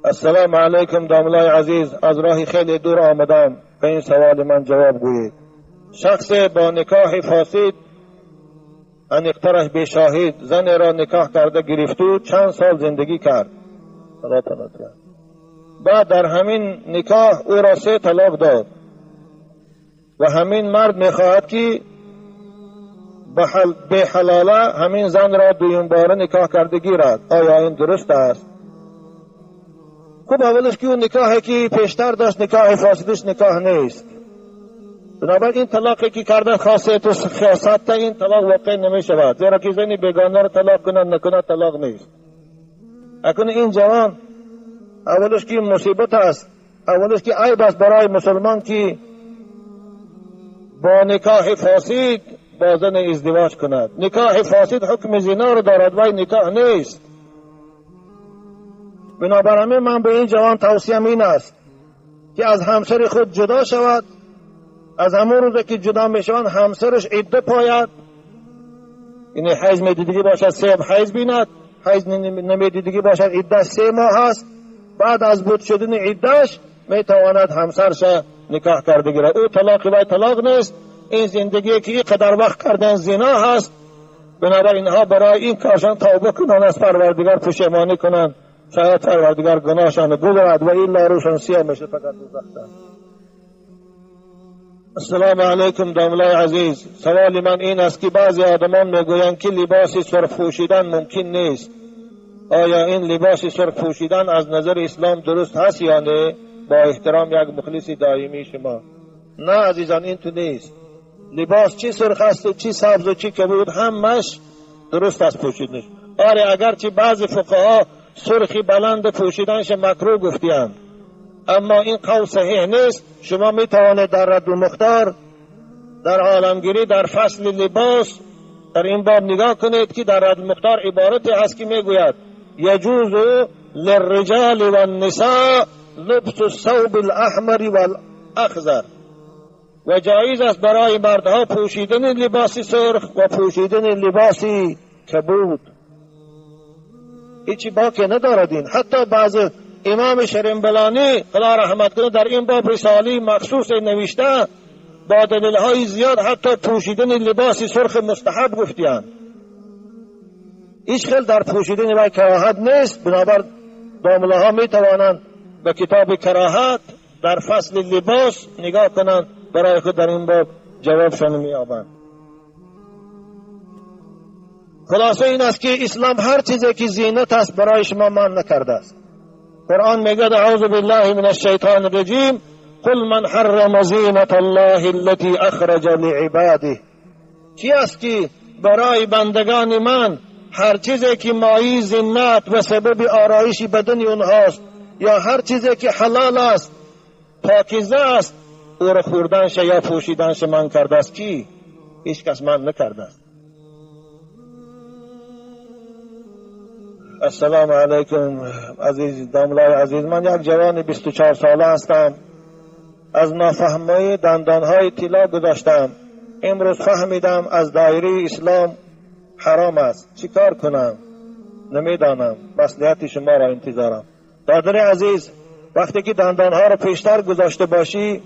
Ассалому алайкум, домлаи азиз, аз роҳи хеле дур омадам, ба ин саволи ман ҷавоб гӯед. Шахсе бо никоҳи фосид, аниқтараш бешоҳид, занеро никоҳ карда гирифту чанд сол зиндагӣ кард. Баъд дар ҳамин никоҳ ӯро 3 талоқ дод ва ҳамин мард мехоҳад ки беҳалола ҳамин занро дуюмбора никоҳ карда гирад. Оё ин дуруст аст? Хуб, аввалаш ки ӯ никоҳе ки пештар дошт никоҳи фосидаш никоҳ нест. Бинобар ин талоқе ки карда хосияту хиёсатта ин талоқ воқеъ намешавад, зеро ки зани бегонаро талоқ кунад накунад талоқ нест. Акнун ин ҷавон аввалаш ки мусибат аст, аввалаш ки айб аст барои мусулмон ки бо никоҳи фосид бо зан издивоҷ кунад. Никоҳи фосид ҳукми зиноро дорад, вай никоҳ нест. Бинобар ҳамин ман ба ин ҷавон тавсиям ин аст ки аз ҳамсари худ ҷудо шавад. Аз ҳамон рӯзе ки ҷудо мешаванд ҳамсараш идда пояд, яъне ҳайз медидагӣ бошад 3 ҳайз бинад, ҳайз намедидагӣ бошад идда 3 моҳ аст. Баъд аз буд шудани иддаш метавонад ҳамсарша никоҳ карда гирад. Ӯ талоқи вай талоқ нест. Ин зиндагие ки ин қадар вақт кардан зино ҳаст. Бинобар инҳо барои ин коршон тавба кунанд, аз Парвардигар пушаймонӣ кунанд, шояд Парвардигар гуноҳшонро бигузорад ва илло рӯшон сиёҳ мешавад фақат дӯзахта. Ассалому алайкум, домлаи азиз. Саволи ман ин аст ки баъзе одамон мегӯянд ки либоси сурх пӯшидан мумкин нест. Оё ин либоси сурх пӯшидан аз назари ислом дуруст ҳаст ё не? Бо эҳтиром як мухлиси доимии шумо. На азизон, ин ту нест. Либос чӣ сурх асту чӣ сабзу чӣ кабуд, ҳамаш дуруст аст пӯшиданаш. Оре, агарчи баъзе фуқаҳо сурхи баланд пӯшиданаш макрӯҳ гуфтиянд, аммо ин қавл саҳеҳ нест. Шумо метавонед дар Радду Мухтор, дар Оламгирӣ, дар фасли либос дар ин боб нигоҳ кунед ки дар Радду Мухтор иборате ҳаст ки мегӯяд یجوز للرجال والنساء لبس الثوب الاحمر والاخضر، و جایز است برای مردها پوشیدن لباس سرخ و پوشیدن لباس کبود. هیچی باکی ندارد این. حتی بعض امام شرنبلانی خدا رحمت کنه در این باب رساله مخصوص نوشته با دلیل‌های زیاد حتی پوشیدن لباس سرخ مستحب گفتیان. هیچ خیل در پوشیدن وی کراهت نیست. بنابر داملاها می توانند به کتاب کراهت در فصل لباس نگاه کنند، برای خود در این باب جوابشان می‌یابند. خلاصه این است که اسلام هر چیزی که زینت است برای شما منع نکرده است. قرآن میگه اعوذ بالله من الشیطان الرجیم قل من حرم زینت الله التي اخرج لعباده. کی است که برای بندگان من هر چیزی که مایه زینت و سبب آرایش بدن اونهاست یا هر چیزی که حلال است پاکیزه است او را خوردنش یا پوشیدنش من کرده است؟ کی؟ هیچ کس من نکرده است. السلام علیکم عزیز داملای عزیز، من یک جوان 24 ساله هستم. از نافهمی دندانهای طلا گذاشتم. امروز فهمیدم از دایره اسلام حرام است. چیکار کنم؟ نمیدانم. مصلحت شما را انتظارم. برادر عزیز، وقتی که دندانها را پیشتر گذاشته باشی،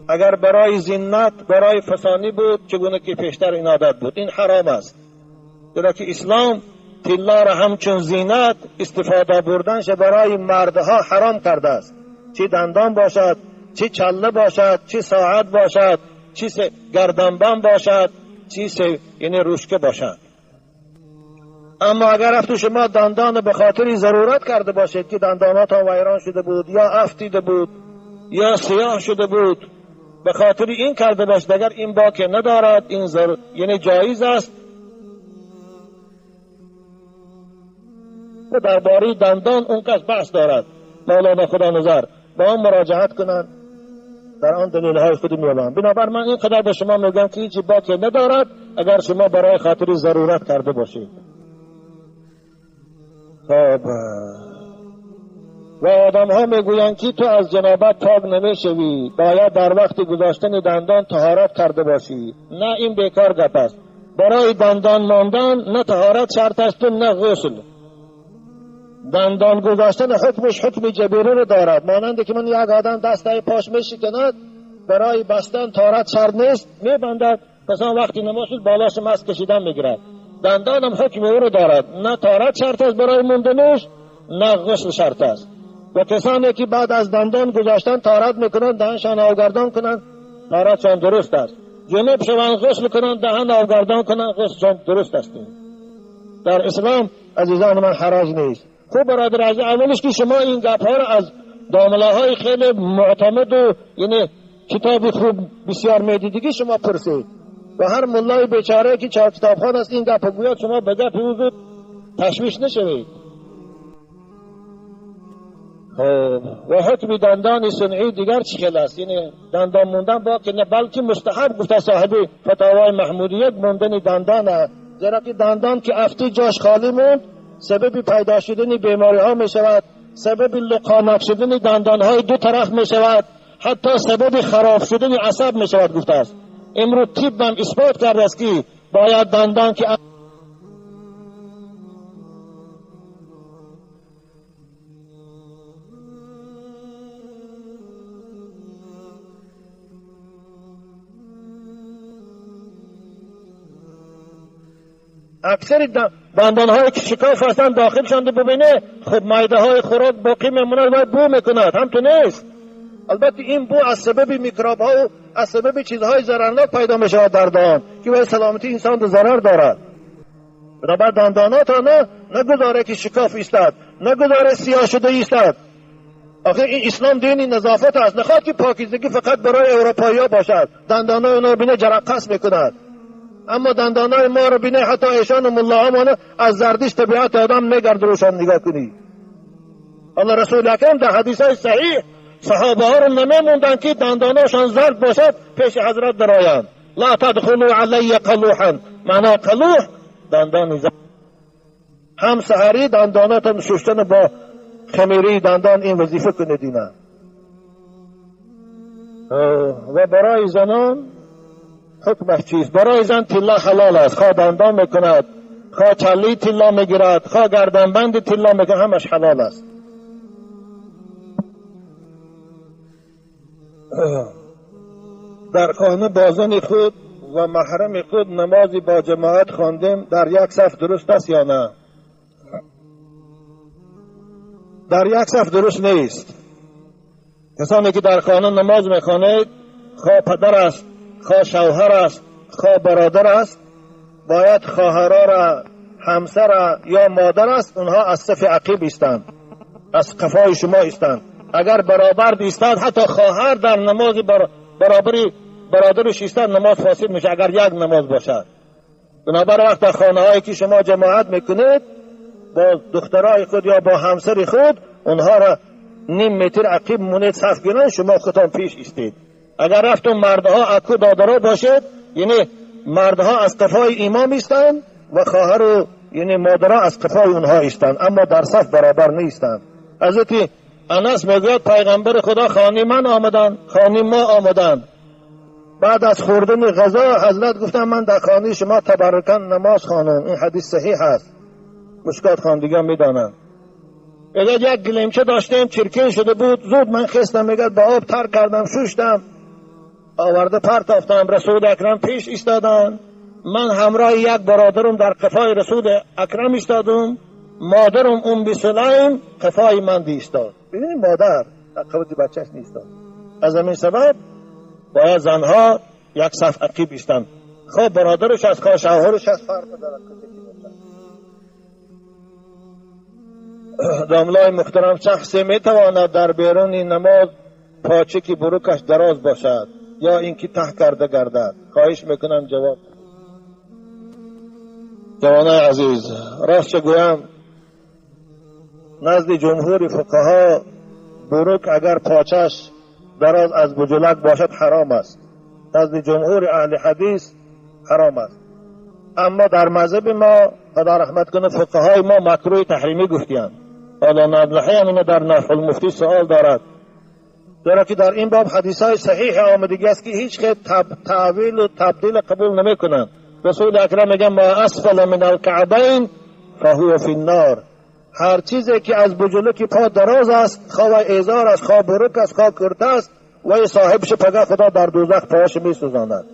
اگر برای زینت، برای فسانی بود، چگونه که پیشتر این عادت بود، این حرام است. زیرا که اسلام طلا را همچون زینت استفاده بردنش برای مردها حرام کرده است. چی دندان باشد، چی چله باشد، چی ساعت باشد، چی گردنبند باشد، چی یعنی روشکه باشد. اما اگر افت شما دندان به خاطر ضرورت کرده باشید که دنداناتان ویران شده بود یا افتیده بود یا سیاه شده بود، به خاطر این کرده باشید، اگر این باک ندارد، این یعنی جایز است. و درباره دندان اون کس بحث دارد، مولانا خدا نظر با آن مراجعت کنند، در آن دلیل های خود می‌یابند. بنابر من اینقدر به شما میگم که هیچ باکی ندارد اگر شما برای خاطر ضرورت کرده باشید. خب و آدم ها میگویند که تو از جنابت پاک نمیشوی، باید در وقت گذاشتن دندان طهارت کرده باشی. نه، این بیکار گپ است. برای دندان ماندن نه طهارت شرط است و نه غسل. دندان گذاشتن حکمش حکم جبیره رو دارد. مانند که من یک آدم دستای پاش میشکند، برای بستن طهارت شرط نیست، میبندد، پس آن وقتی نماز شد بالاش مس کشیدن میگیرد. دندان هم حکم او رو دارد، نه طهارت شرط است برای موندنش، نه غسل شرط است. و کسانی که بعد از دندان گذاشتن طهارت میکنند، دهنشان آوگردان کنند، طهارتشان درست است. جنوب شوند غسل کنند، دهن آوگردان کنند، غسلشان درست است. در اسلام عزیزان من حراج نیست. خوب برادر عزیز، اولش که شما این گپ ها را از داملاهای خیلی معتمد و یعنی کتاب خوب بسیار میدیدگی شما پرسید و هر ملای بیچاره که چهار کتابخوان است این گپ گوید، شما به گپ او زود تشویش نشوید. و حکم دندان صنعی دیگر چی خیلی است؟ یعنی دندان موندن با که نه، بلکه مستحب گفته صاحب فتاوای محمودیت موندن دندان، زیرا که دندان که افتی جاش خالی موند سبب پیدا شدن بیماری ها می شود، سبب لقانک شدن دندان های دو طرف می شود، حتی سبب خراب شدن عصب می شود گفته است. امروز طب هم اثبات کرده است که باید دندان که اکثر دندان های که شکاف هستند داخل شوند ببینه، خب مایده های خوراک باقی میموند و بو میکند، هم تو نیست. البته این بو از سبب میکروب ها و از سبب چیزهای ضررناک پیدا می شود در دهان که برای سلامتی انسان ضرر دارد. بنابر دندانات را نه نگذاره که شکاف ایستد، نگذاره سیاه شده ایستد. آخه این اسلام دین نظافت است، نخواد که پاکیزگی فقط برای اروپایی ها باشد. دندانای اونا بینه جرقه میکند، اما دندانای ما رو بینه حتی ایشان و ملاها از زردیش طبیعت آدم میگرد روشان نگاه کنی. الله رسول اکرم در حدیث های صحیح صحابه ها رو نمیموندن که دنداناشان زرد باشد پیش حضرت درآیند. لا تدخلوا علی قلوحا، معنا قلوح دندان زرد. هم سحری دنداناتون شستن با خمیری دندان این وظیفه کنید اینا. و برای زنان حکمش چیست؟ برای زن طلا حلال است، خواه دندان میکند، خواه چلی طلا میگیرد، خواه گردنبند طلا میکند، همش حلال است. در خانه با زن خود و محرم خود نمازی با جماعت خواندیم در یک صف درست است یا نه؟ در یک صف درست نیست. کسانی که در خانه نماز میخوانید، خواه پدر است، خواه شوهر است، خواه برادر است، باید خواهرها را، همسر را یا مادر است، اونها از صف عقیب ایستند، از قفای شما ایستند. اگر برابر ایستاد، حتی خواهر در نماز برابری برادرش ایستاد، نماز فاسد میشه اگر یک نماز باشد. بنابر وقت در خانه هایی که شما جماعت میکنید با دخترای خود یا با همسر خود، اونها را نیم متر عقیب مونید صف گیرن، شما خودتان پیش ایستید. اگر رفتم مردها اکو دادرها باشد، یعنی مردها از قفای امام ایستند و خواهر و یعنی مادرها از قفای اونها ایستند، اما در صف برابر نیستند. حضرت انس میگوید پیغمبر خدا خانه من آمدن، خانه ما آمدن. بعد از خوردن غذا حضرت گفتن من در خانه شما تبرکن نماز خوانم. این حدیث صحیح است، مشکات خواندگان میدانند. میگه یک گلیمچه داشتیم چرکین شده بود، زود من خستم، میگه با آب تر کردم، شوشتم، آورده پرتافتم. رسول اکرم پیش ایستادن، من همراه یک برادرم در قفای رسول اکرم ایستادم، مادرم ام سلیم قفای من ایستاد. ببینید مادر در قفای بچهش نیستاد. از همین سبب باید زنها یک صف عقیب ایستند، خواه برادرش از خواه شوهرش از فرق دارد. داملای محترم، شخصی میتواند در بیرون نماز پاچه بروکش دراز باشد یا اینکه ته کرده گردد؟ خواهش میکنم جواب. جوانای عزیز، راست گویم نزد جمهور فقها بروک اگر پاچش دراز از بجلک باشد حرام است، نزد جمهور اهل حدیث حرام است. اما در مذهب ما خدا رحمت کنه فقهای ما مکروه تحریمی گفتیند. حالا نادلحی هم اینو در نفع المفتی سوال دارد، زیرا که در این باب حدیث های صحیح آمدگی است که هیچ که تعویل و تبدیل قبول نمی کنند. رسول اکرم میگه ما اسفل من الکعبین فهو فی النار، هر چیزی که از بجلک پا دراز است، خواه ایزار است، خواه برک است، خواه کرته است، و صاحبش پگه خدا در دوزخ پاش میسوزاند.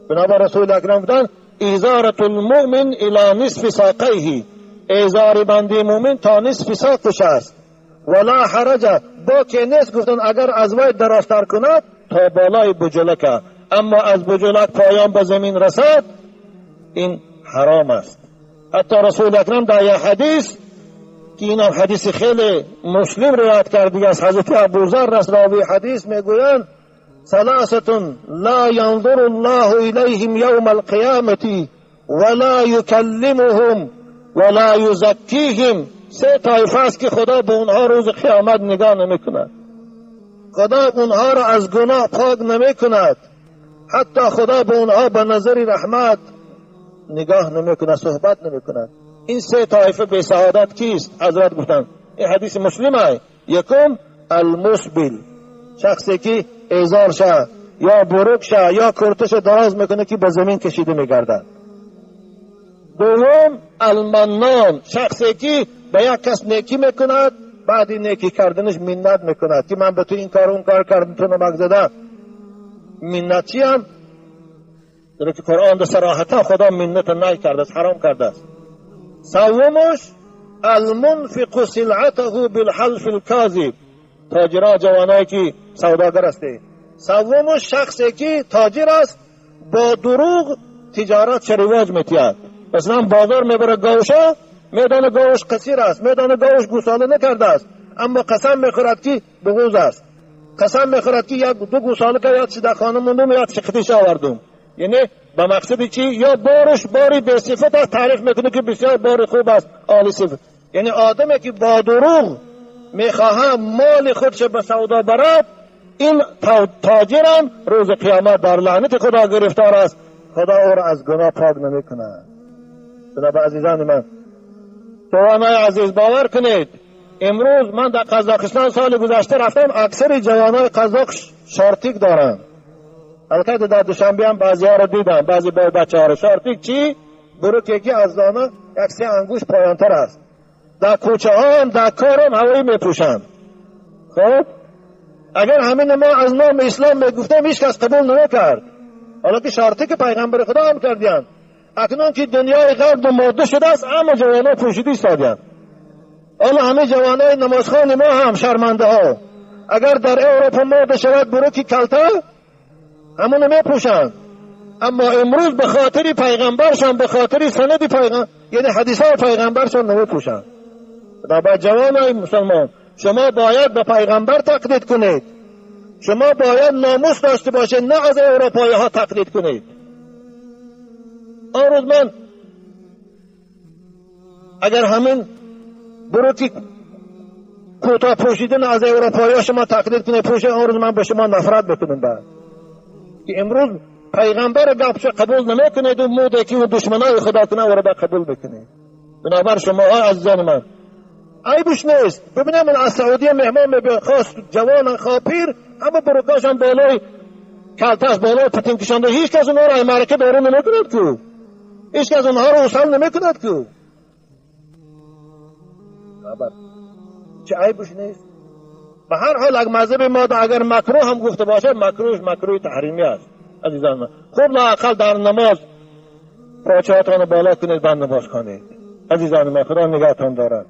بنابر رسول اکرم گفتند ایزارة المؤمن الی نصف ساقیه، ایزار بنده مؤمن تا نصف ساقش است. ولا حرج، با که نیست، گفتن اگر از وی درازتر کند تا بالای بجلک، اما از بجلک پایان به زمین رسد این حرام است. حتی رسول اکرم در یک حدیث که این هم حدیث خیلی مسلم روایت کرده از حضرت ابوذر است، راوی حدیث میگویند ثلاثة لا ينظر الله إليهم يوم القيامة ولا يكلمهم ولا يزكيهم. سه طایفه است که خدا به اونها روز قیامت نگاه نمیکند، خدا اونها را از گناه پاک نمیکند، حتی خدا به اونها به نظر رحمت نگاه نمیکند، صحبت نمیکند. این سه طایفه به سعادت کیست؟ حضرت گفتند، این حدیث مسلم است. یکم المسبل، شخصی که ایزار شه یا بروک شه یا کرتش دراز میکنه که به زمین کشیده میگردد. دوم المنان، شخصی که به یک کس نیکی میکند، بعد این نیکی کردنش منت میکند که من به تو این کار اون کار کردم، تو نمک زده. منت چی هم؟ در که قرآن در صراحتا خدا منت نهی کرده است، حرام کرده است. سومش المنفق سلعته بالحلف الکاذب، تاجرها جوانایی که سوداگر هستی. سومش شخصی که تاجر است با دروغ تجارت چه رواج میتید. مثلا بازار میبره گاوشا، میدان گاوش قصیر است، میدان گاوش گوساله نکرده است، اما قسم میخورد که بغوز است، قسم میخورد که یک دو گوساله که یاد در خانه موندم یاد شختیش آوردم. یعنی به مقصد چی؟ یا بارش باری به صفت است، تعریف میکنه که بسیار بار خوب است، عالی صفت. یعنی آدمی که با دروغ میخواهم مال خودش به سودا برد، این تاجرم روز قیامت در لعنت خدا گرفتار است، خدا او را از گناه پاک نمیکند. بنابر عزیزان من، جوانای عزیز، باور کنید امروز من در قزاقستان سال گذشته رفتم، اکثر جوانای قزاق شارتیک دارند. البته در دوشنبه هم بعضی ها رو دیدم، بعضی با بچه ها رو. شارتیک چی؟ بروک یکی از دانه یک سه انگوش پایانتر است. در کوچه ها هم در کار هم هوایی میپوشند. خب اگر همین ما از نام اسلام میگفتیم هیچ کس قبول نمیکرد. حالا که شارتیک پیغمبر خدا هم کردیان. اکنون که دنیای غرب و ماده شده است، اما جوانان پوشیده ایستادند. حالا همه جوانای نمازخوان ما هم شرمنده ها، اگر در اروپا ماده شود بروکی کلته همونو میپوشند. اما امروز به خاطر پیغمبرشان، به خاطر سند پیغمبر، یعنی حدیث های پیغمبرشان نمیپوشند. بابا جوانای مسلمان، شما باید به پیغمبر تقلید کنید، شما باید ناموس داشته باشید، نه از اروپایی ها تقلید کنید. آن روز من اگر همین بروکی کوتاه پوشیدن از اروپایی ها شما تقلید کنید پوشید، آن روز من به شما نفرت بکنم. بعد که امروز پیغمبر گپش قبول نمیکنید و موده که دشمنای خدا کنه او را قبول بکنید. بنابر شما های عزیزان من، عیبش نیست. ببینم من از سعودیه مهمان میبینم، خواست جوان خواه پیر، اما بروکاشم بالای کلتش بالای پتین کشانده، هیچ کس اونها را معرکه بیرون نمیکند که، هیچ کس اونها را وصل نمیکند که. چه عیبش نیست. به هر حال اگر مذهب ما اگر مکروه هم گفته باشه، مکروهش مکروه تحریمی است. عزیزان من، خوب لااقل در نماز پاچه‌هاتان رو بالا کنید، بعد نماز خوانید. عزیزان من، خدا نگهتان دارد.